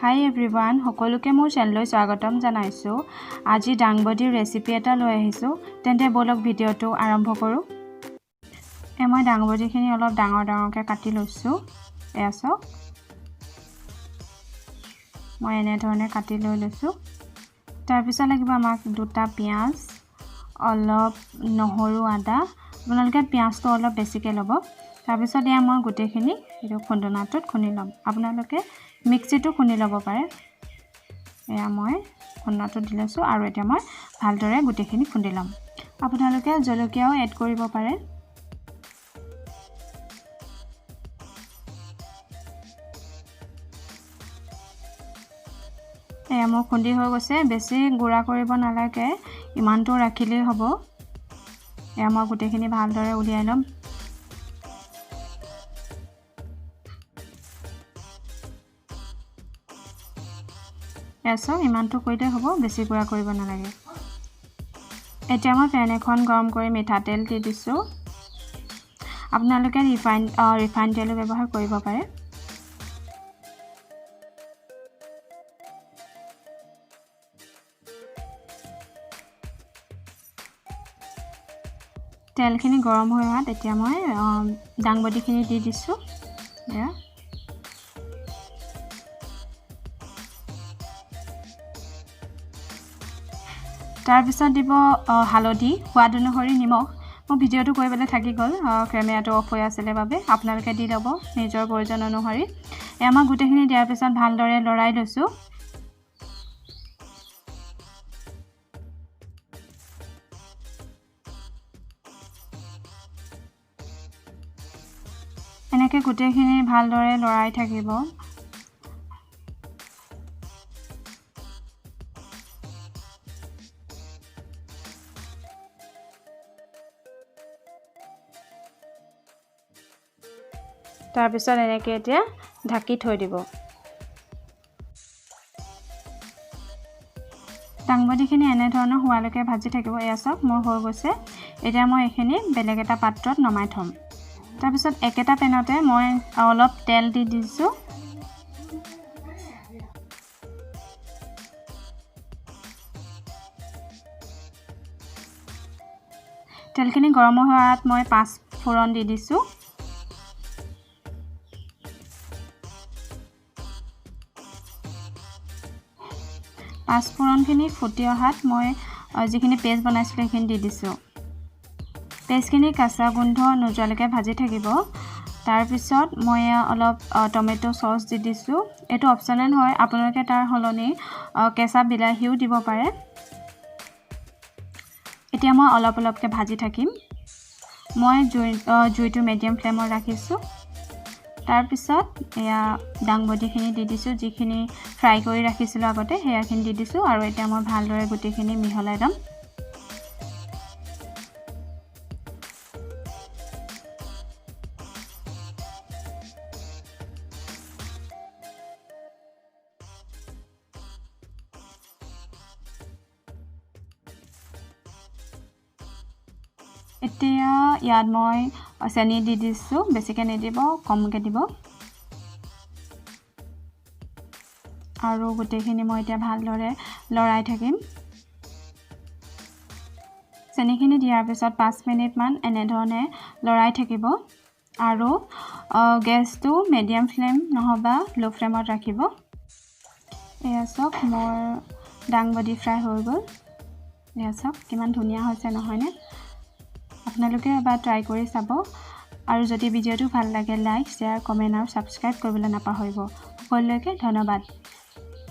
হাই everyone, সকলোকে মোৰ চেনেললৈ স্বাগতম জনাইছোঁ। আজি দাংবডিৰ ৰেচিপি এটা লৈ আহিছোঁ। তেন্তে ব'লক, ভিডিঅ'টো আৰম্ভ কৰোঁ। এই মই দাংবডিখিনি অলপ ডাঙৰ ডাঙৰকৈ কাটি লৈছোঁ। এয়া চাওক, মই এনেধৰণে কাটি লৈ লৈছোঁ। তাৰপিছত লাগিব আমাক দুটা পিঁয়াজ, অলপ নহৰু, আদা। আপোনালোকে পিঁয়াজটো অলপ বেছিকৈ ল'ব। তাৰপিছত এয়া মই গোটেইখিনি এইটো খুন্দনাটোত খুন্দি ল'ম। আপোনালোকে মিক্সিটো খুন্দি ল'ব পাৰে। এয়া মই খুন্দনাটোত দি লৈছোঁ আৰু এতিয়া মই ভালদৰে গোটেইখিনি খুন্দি ল'ম। আপোনালোকে জলকীয়াও এড কৰিব পাৰে। এয়া মোৰ খুন্দি হৈ গৈছে। বেছি গুড়া কৰিব নালাগে, ইমানটো ৰাখিলেই হ'ব। এয়া মই গোটেইখিনি ভালদৰে উলিয়াই ল'ম। এয়া চাওক, ইমানটো কৰিলেই হ'ব, বেছি গুড়া কৰিব নালাগে। এতিয়া মই পেন এখন গৰম কৰি মিঠাতেল দি দিছোঁ। আপোনালোকে ৰিফাইন তেলো ব্যৱহাৰ কৰিব পাৰে। তেলখিনি গৰম হৈ অহাত এতিয়া মই দাংবডিখিনি দি দিছোঁ। এয়া তাৰপিছত দিব হালধি, সোৱাদ অনুসৰি নিমখ। মোৰ ভিডিঅ'টো কৰিবলৈ থাকি গ'ল, কেমেৰাটো অফ হৈ আছিলে বাবে। আপোনালোকে দি ল'ব নিজৰ প্ৰয়োজন অনুসৰি। এয়া মই গোটেইখিনি দিয়াৰ পিছত ভালদৰে লৰাই লৈছোঁ। এনেকৈ গোটেইখিনি ভালদৰে লৰাই থাকিব। তাৰপিছত এনেকৈ এতিয়া ঢাকি থৈ দিব। দাংবডিখিনি এনেধৰণৰ হোৱালৈকে ভাজি থাকিব। এয়া চাওক, মোৰ হৈ গৈছে। এতিয়া মই এইখিনি বেলেগ এটা পাত্ৰত নমাই থ'ম। তাৰপিছত একেটা পেনতে মই অলপ তেল দি দিছোঁ। তেলখিনি গৰম হোৱাত মই 5 ফোৰণ দি দিছোঁ। পাঁচফোৰণখিনি ফুটি অহাত মই যিখিনি পেষ্ট বনাইছিলোঁ সেইখিনি দি দিছোঁ। পেষ্টখিনি কেঁচা গোন্ধ নোযোৱালৈকে ভাজি থাকিব। তাৰপিছত মই অলপ টমেট' চচ দি দিছোঁ। এইটো অপশ্যনেল হয়, আপোনালোকে তাৰ সলনি কেঁচা বিলাহীও দিব পাৰে। এতিয়া মই অলপ অলপকৈ ভাজি থাকিম। মই জুইটো মিডিয়াম ফ্লেমত ৰাখিছোঁ। তাৰপিছত এয়া দাংবডিখিনি দি দিছোঁ, যিখিনি ফ্ৰাই কৰি ৰাখিছিলোঁ আগতে সেয়াখিনি দি দিছোঁ। আৰু এতিয়া মই ভালদৰে গোটেইখিনি মিহলাই ল'ম। এতিয়া ইয়াত মই চেনি দি দিছোঁ, বেছিকৈ নিদিব, কমকৈ দিব। আৰু গোটেইখিনি মই এতিয়া ভালদৰে লৰাই থাকিম। চেনিখিনি দিয়াৰ পিছত 5 মিনিটমান এনেধৰণে লৰাই থাকিব আৰু গেছটো মিডিয়াম ফ্লেম নহ'বা ল' ফ্লেমত ৰাখিব। এয়া চাওক, মোৰ দাংবডি ফ্ৰাই হৈ গ'ল। এয়া চাওক, কিমান ধুনীয়া হৈছে নহয়নে? আপোনালোকে এবাৰ ট্ৰাই কৰি চাব। আৰু যদি ভিডিঅ'টো ভাল লাগে, লাইক, শ্বেয়াৰ, কমেণ্ট আৰু ছাবস্ক্ৰাইব কৰিবলৈ নাপাহৰিব। সকলোলৈকে ধন্যবাদ।